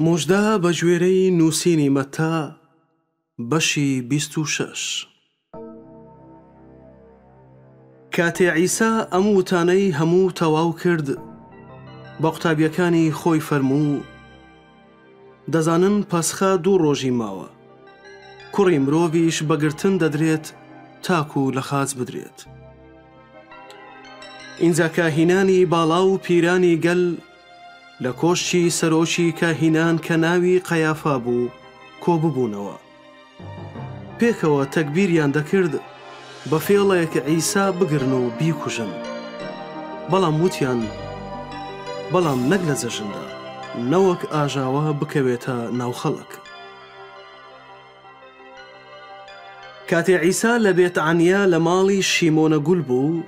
موژدە بە گوێرەی نووسینی مەتا بەشی 26. کاتێ عیسا ئەم وتانەی هەموو تەواو کرد، بە قوتابییەکانی خۆی فەرموو، دەزانن پەسخە دوو ڕۆژی ماوە، کوڕی مرۆڤیش بە گرتن دەدرێت تاکو لە خاچ بدرێت. ئینجا کاهینانی باڵا و پیرانی گەل لە کۆشکی سەرۆکی کاهینان کە ناوی قەیافا بوو کۆببوونەوە. پێکەوە تەگبیریان دەکرد بە فێڵێک عیسا بگرن و بیکوژن. بەڵام وتیان، بەڵام نەک لە جەژندا، نەوەک ئاژاوە بکەوێتە ناو خەڵک. کاتێ عیسا لە بێتعەنیا لە ماڵی شیمۆنە گول بوو،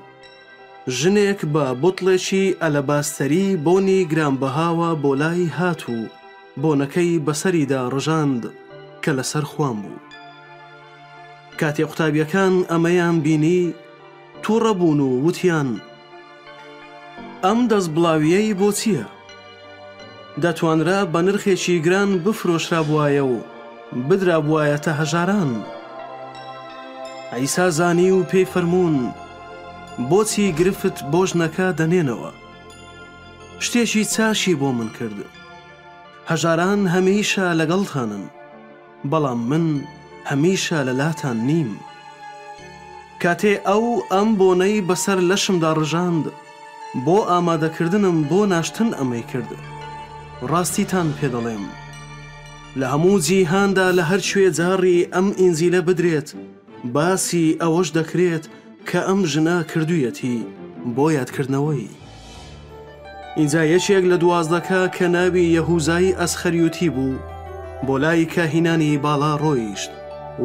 ژنێک بە بوتڵێکی ئەلەباستەری بۆنی گرانبەهاوە بۆ لای هات و بۆنەکەی بەسەریدا ڕژاند کە لەسەر خوان بوو. کاتێ قوتابییەکان ئەمەیان بینی، تووڕە بوون و وتیان، ئەم دەستبڵاوییەی بۆ چییە؟ دەتوانرا بە نرخێکی گران بفرۆشرابوایە و بدرابوایەتە هەژاران. عیسا زانی و پێی فەرموون، بۆچی گرفت بۆ ژنەکە دەنێنەوە؟ شتێکی چاکی بۆ من کرد. هەژاران هەمیشە لەگەڵتانن، بەڵام من هەمیشە لەلاتان نیم. کاتێ ئەو ئەم بۆنەی بەسەر لەشمدا ڕژاند، بۆ ئامادەکردنم بۆ ناشتن ئەمەی کرد. ڕاستیتان پێ دەڵێم، لە هەموو جیهاندا لە هەر کوێ جاڕی ئەم ئینجیلە بدرێت، باسی ئەوەش دەکرێت کە ئەم ژنە کردوویەتی بۆ یادکردنەوەی. ئینجا یەکێک لە دوازدەکە کە ناوی یەهوزای ئەسخەریوتی بوو، بۆ لای کاهینانی باڵا ڕۆیشت،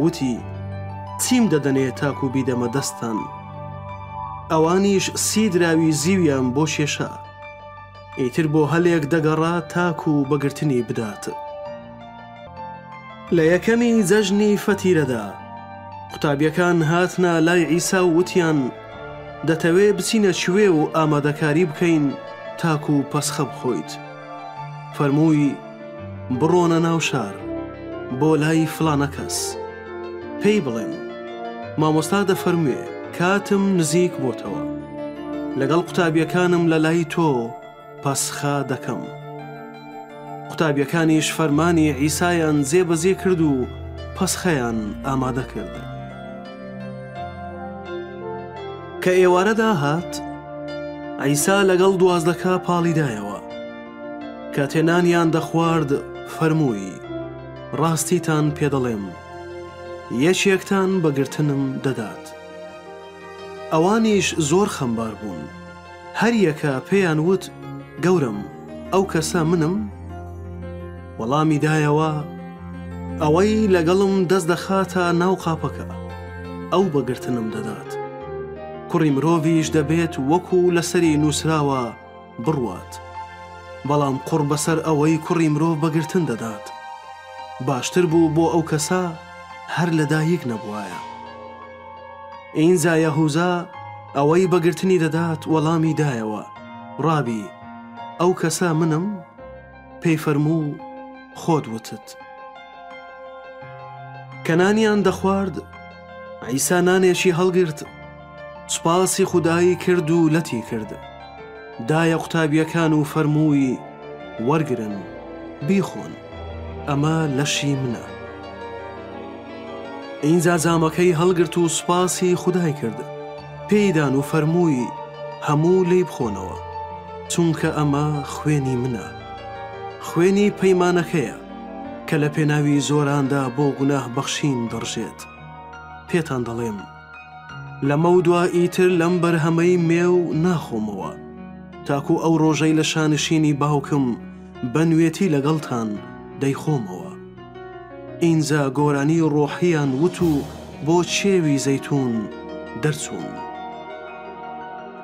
وتی، چیم دەدەنێ تاکو بیدەمە دەستتان؟ ئەوانیش سی دراوی زیویان بۆ کێشا. ئیتر بۆ هەلێک دەگەڕا تاکو بە گرتنی بدات. لە یەکەمی جەژنی فەتیرەدا، قوتابییەکان هاتنە لای عیسا و وتیان، دەتەوێ بچینە کوێ و ئامادەکاری بکەین تاکو پەسخە بخۆیت؟ فەرمووی، بڕۆنە ناو شار، بۆ لای فڵانە کەس، پێی بڵێن، مامۆستا دەفەرموێ، کاتم نزیک بۆتەوە، لەگەڵ قوتابییەکانم لە لای تۆ پەسخە دەکەم. قوتابییەکانیش فەرمانی عیسایان جێبەجێ کرد و پەسخەیان ئامادە کرد. کە ئێوارە داهات، عیسا لەگەڵ دوازدەکە پاڵی دایەوە. کاتێ نانیان دەخوارد، فەرمووی، ڕاستیتان پێ دەڵێم، یەکێکتان بە گرتنم دەدات. ئەوانیش زۆر خەمبار بوون. هەریەکە پێیان وت، گەورەم، ئەو کەسە منم؟ وەڵامی دایەوە، ئەوەی لەگەڵم دەست دەخاتە ناو قاپەکە، ئەو بە گرتنم دەدات. کوڕی مرۆڤیش دەبێت وەکو لەسەری نووسراوە بڕوات. بەڵام قوڕ بەسەر ئەوەی کوڕی مرۆڤ بە گرتن دەدات. باشتر بوو بۆ ئەو کەسە هەر لەدایک نەبوایە. ئینجا یەهوزا ئەوەی بە گرتنی دەدات وەڵامی دایەوە، ڕابی، ئەو کەسە منم؟ پێی فەرموو، خۆت وتت. کە نانیان دەخوارد، عیسا نانێکی هەڵگرت، سوپاسی خودای کرد و لەتی کرد، دایە قوتابییەکان و فەرمووی، وەرگرن، بیخۆن، ئەمە لەشی منە. ئینجا جامەکەی هەڵگرت و سوپاسی خودای کرد، پێیدان و فەرمووی، هەموو لێی بخۆنەوە، چونکە ئەمە خوێنی منە، خوێنی پەیمانەکەیە کە لە پێناوی زۆراندا بۆ گوناه بەخشین دەڕژێت. پێتان دەڵێم، لەمەودوا ئیتر لەم بەرهەمەی مێو ناخۆمەوە، تاکو ئەو ڕۆژەی لە شانشینی باوکم بە نوێتی لەگەڵتان دەیخۆمەوە. ئینجا گۆرانی ڕۆحییان وت و بۆ کێوی زەیتوون دەرچوون.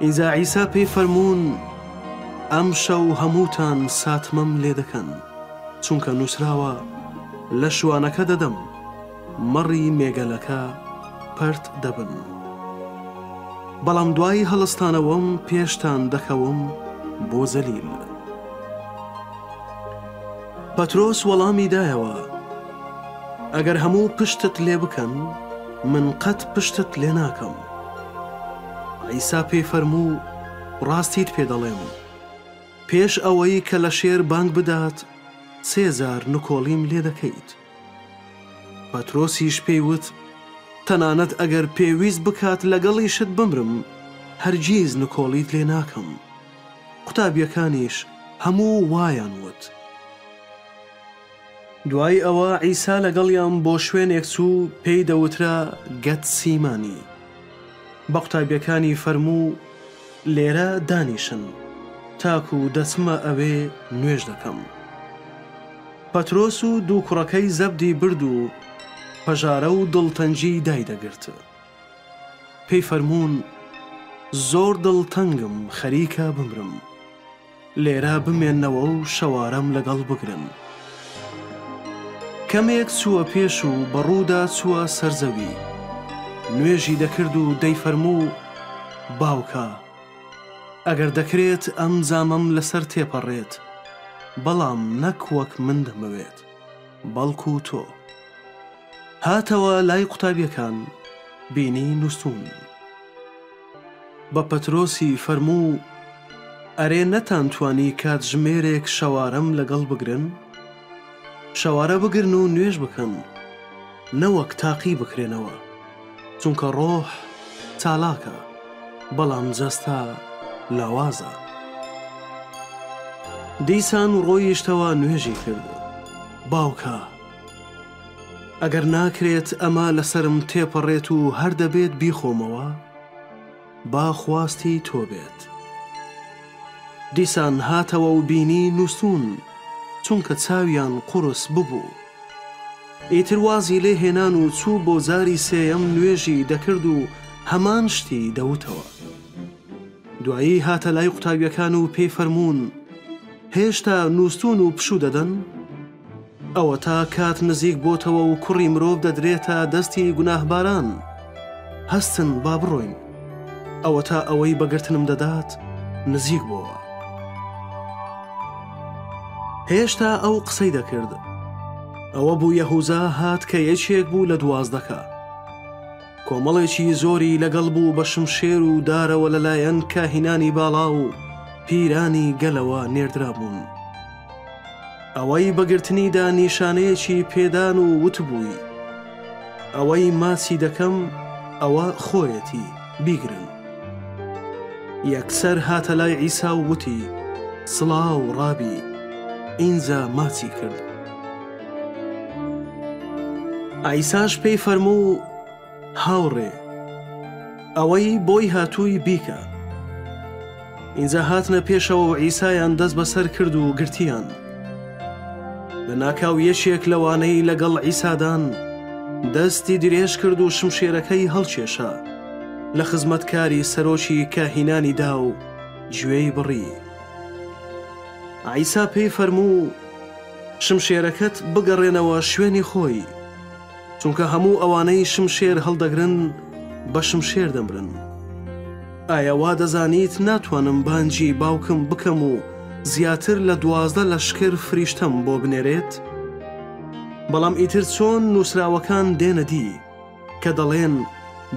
ئینجا عیسا پێی فەرموون، ئەمشەو هەمووتان ساتمەم لێ دەکەن، چونکە نووسراوە، لە شوانەکە دەدەم، مەڕی مێگەلەکە پەرت دەبن. بەڵام دوای هەڵستانەوەم پێشتان دەکەوم بۆ جەلیل. پەترۆس وەڵامی دایەوە، ئەگەر هەموو پشتت لێ بکەن، من قەت پشتت لێ ناکەم. عیسا پێی فەرموو، ڕاستیت پێ دەڵێم، پێش ئەوەی کەلەشێر بانگ بدات، سێ جار نکۆڵیم لێ دەکەیت. پەترۆسیش پێی وت، تەنانەت ئەگەر پێویست بکات لەگەڵیشت بمرم، هەرگیز نکۆڵیت لێ ناکەم. قوتابییەکانیش هەموو وایان وت. دوای ئەوە عیسا لەگەڵیان بۆ شوێنێک چوو پێی دەوترا گەتسیمانی. بە قوتابییەکانی فەرموو، لێرە دانیشن، تاکو دەچمە ئەوێ نوێژ دەکەم. پەترۆس و دوو کوڕەکەی زەبدی برد و پەژارە و دڵتەنگی دایدەگرت. پێی فەرموون، زۆر دڵتەنگم خەریکە بمرم. لێرە بمێنەوە و شەوارەم لەگەڵ بگرن. کەمێک چووە پێش و بە ڕوودا چووە سەر زەوی. نوێژی دەکرد و دەیفەرموو، باوکە! ئەگەر دەکرێت ئەم جامەم لەسەر تێپەڕێت، بەڵام نەک وەک من دەمەوێت، بەڵکو تۆ. هاتەوە لای قوتابییەکان، بینی نووستوون. بە پەترۆسی فەرموو، ئەرێ نەتانتوانی کاتژمێرێک شەوارەم لەگەڵ بگرن؟ شەوارە بگرن و نوێژ بکەن، نەوەک تاقی بکرێنەوە، چونکە ڕۆح چالاکە، بەڵام جەستە لاوازە. دیسان ڕۆیشتەوە نوێژی کرد، باوکە! ئەگەر ناکرێت ئەمە لەسەرم تێپەڕێت و هەر دەبێت بیخۆمەوە، با خواستی تۆ بێت. دیسان هاتەوە و بینی نووستوون، چونکە چاویان قورس ببوو. ئیتر وازی لێ هێنان و چوو بۆ جاری سێیەم نوێژی دەکرد و هەمان شتی دەوتەوە. دوایی هاتە لای قوتابییەکان و پێی فەرموون، هێشتا نووستوون و پشوو دەدەن؟ ئەوەتا کات نزیک بۆتەوە و کوڕی مرۆڤ دەدرێتە دەستی گوناهباران. هەستن با بڕۆین. ئەوەتا ئەوەی بە گرتنم دەدات نزیک بۆوە. هێشتا ئەو قسەی دەکرد، ئەوە بوو یەهوزا هات کە یەکێک بوو لە دوازدەکە. کۆمەڵێکی زۆری لەگەڵ بوو بە شمشێر و دارەوە لەلایەن کاهینانی باڵا و پیرانی گەلەوە نێردرابوون. ئەوەی بە گرتنیدا نیشانەیەکی پێدان و وتبووی، ئەوەی ماچی دەکەم ئەوە خۆیەتی، بیگرن. یەکسەر هاتە لای عیسا و وتی، سڵاو ڕابی! ئینجا ماچی کرد. عیساش پێی فەرموو، هاوڕێ، ئەوەی بۆی هاتووی بیکە. ئینجا هاتنە پێشەوە و عیسایان دەست بەسەر کرد و گرتیان. لە ناکاو یەکێک لەوانەی لەگەڵ عیسادان دەستی درێژ کرد و شمشێرەکەی هەڵکێشا، لە خزمەتکاری سەرۆکی کاهینانی دا و گوێی بڕی. عیسا پێی فەرموو، شمشێرەکەت بگەڕێنەوە شوێنی خۆی. چونکە هەموو ئەوانەی شمشێر هەڵدەگرن بە شمشێر دەمرن. ئایا وا دەزانیت ناتوانم بانگی باوکم بکەم و زیاتر لە 12 لەشکر فریشتەم بۆ بنێرێت؟ بەڵام ئیتر چۆن نووسراوەکان دێنە دی کە دەڵێن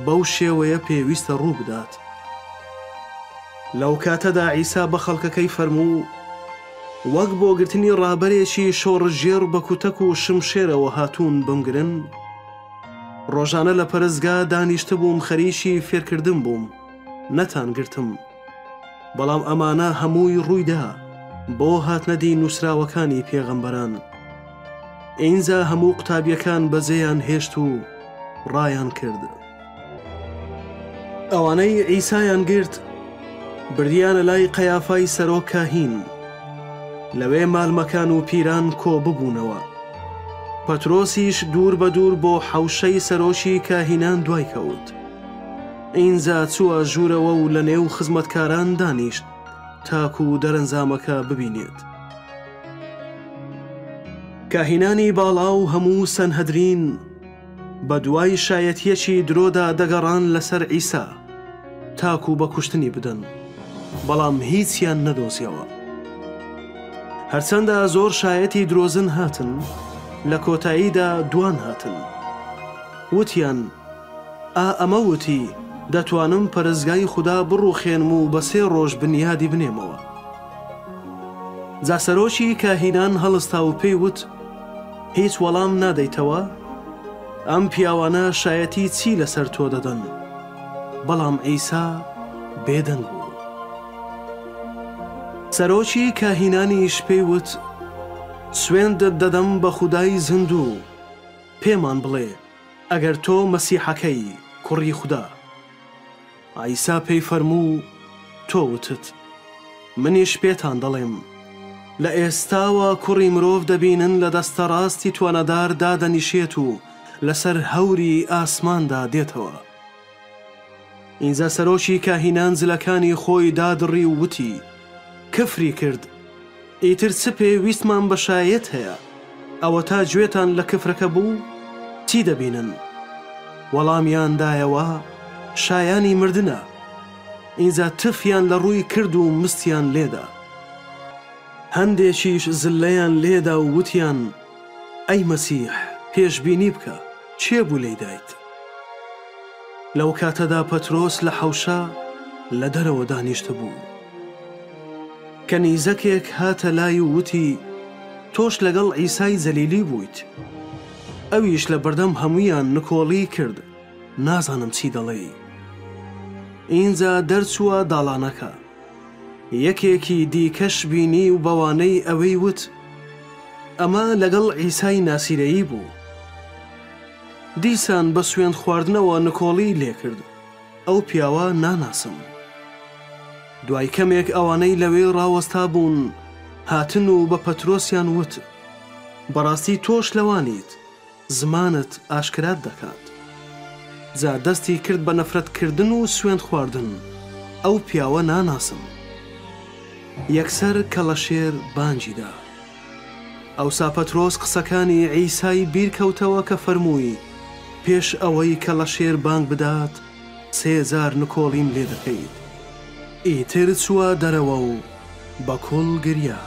بەو شێوەیە پێویستە ڕوو بدات؟ لەو کاتەدا عیسا بە خەڵکەکەی فەرموو، وەک بۆ گرتنی ڕابەرێکی شۆڕشگێڕ بە کوتەک و شمشێرەوە هاتوون بمگرن؟ ڕۆژانە لە پەرستگا دانیشتبووم خەریکی فێرکردن بووم، نەتانگرتم. بەڵام ئەمانە هەمووی ڕوویدا بۆ هاتنەدی نووسراوەکانی پێغەمبەران. ئینجا هەموو قوتابییەکان بەجێیان هێشت و ڕایان کرد. ئەوانەی عیسایان گرت بردیانە لای قەیافای سەرۆک کاهین. لەوێ مالمەکان و پیران کۆ ببوونەوە. پەترۆسیش دوور بە دوور بۆ حەوشەی سەرۆکی کاهینان دوای کەوت. ئینجا چووە ژوورەوە و لە نێو خزمەتکاران دانیشت تاکو دەرەنجامەکە ببینێت. کاهینانی باڵا و هەموو سەنهەدرین بەدوای شایەتییەکی درۆدا دەگەڕان لەسەر عیسا تاکو بە کوشتنی بدەن، بەڵام هیچیان نەدۆزیەوە. هەرچەندە زۆر شایەتی درۆزن هاتن، لە کۆتاییدا دوان هاتن. وتیان، ئا ئەمە وتی، دەتوانم پەرستگای خودا بڕووخێنم و بە سێ ڕۆژ بنیادی بنێمەوە. جا سەرۆکی کاهینان هەڵستا و پێی وت، هیچ وەڵام نادەیتەوە؟ ئەم پیاوانە شایەتی چی لەسەر تۆ دەدەن؟ بەڵام عیسا بێدەنگ بوو. سەرۆکی کاهینانیش پێی وت، سوێندت دەدەم بە خودای زیندوو، پێمان بڵێ، ئەگەر تۆ مەسیحەکەی، کوڕی خودا. عیسا پێی فەرموو، تۆ وتت. منیش پێتان دەڵێم، لە ئێستاوە کوڕی مرۆڤ دەبینن لە دەستەڕاستی توانادار دادەنیشێت و لەسەر هەوری ئاسماندا دێتەوە. ئینجا سەرۆکی کاهینان جلەکانی خۆی دادڕی و وتی، کفری کرد! ئیتر چ پێویستمان بە شایەت هەیە؟ ئەوەتا گوێتان لە کفرەکە بوو، چی دەبینن؟ وەڵامیان دایەوە، شایانی مردنە. ئینجا تفیان لە ڕووی کرد و مستیان لێدا. هەندێکیش زللەیان لێدا و وتیان، ئەی مەسیح، پێشبینی بکە، کێ بوو لێی دایت؟ لەو کاتەدا پەترۆس لە حەوشە لە دەرەوە دانیشتبوو. کەنیزەکێک هاتە لای و وتی، تۆش لەگەڵ عیسای جەلیلی بوویت. ئەویش لە بەردەم هەموویان نکۆڵیی کرد، نازانم چی دەڵێی. ئینجا دەرچووە داڵانەکە. یەکێکی دیکەش بینی و بەوانەی ئەوێی وت، ئەمە لەگەڵ عیسای ناسیرەیی بوو. دیسان بە سوێندخواردنەوە نکۆڵیی لێکرد. ئەو پیاوە ناناسم. دوای کەمێک ئەوانەی لەوێ ڕاوەستابوون هاتن و بە پەترۆسیان وت، بەڕاستی تۆش لەوانیت، زمانت ئاشکرات دەکات. جا دەستی کرد بە نەفرەتکردن و سوێندخواردن، ئەو پیاوە ناناسم. یەکسەر کەڵەشێر بانگی دا. ئەوسا پەترۆس قسەکانی عیسای بیر کەوتەوە کە فەرمووی، پێش ئەوەی کەڵەشێر بانگ بدات، سێ جار نکۆڵیم لێ دەکەیت. ئیتر چووە دەرەوە و بە کوڵ گریا.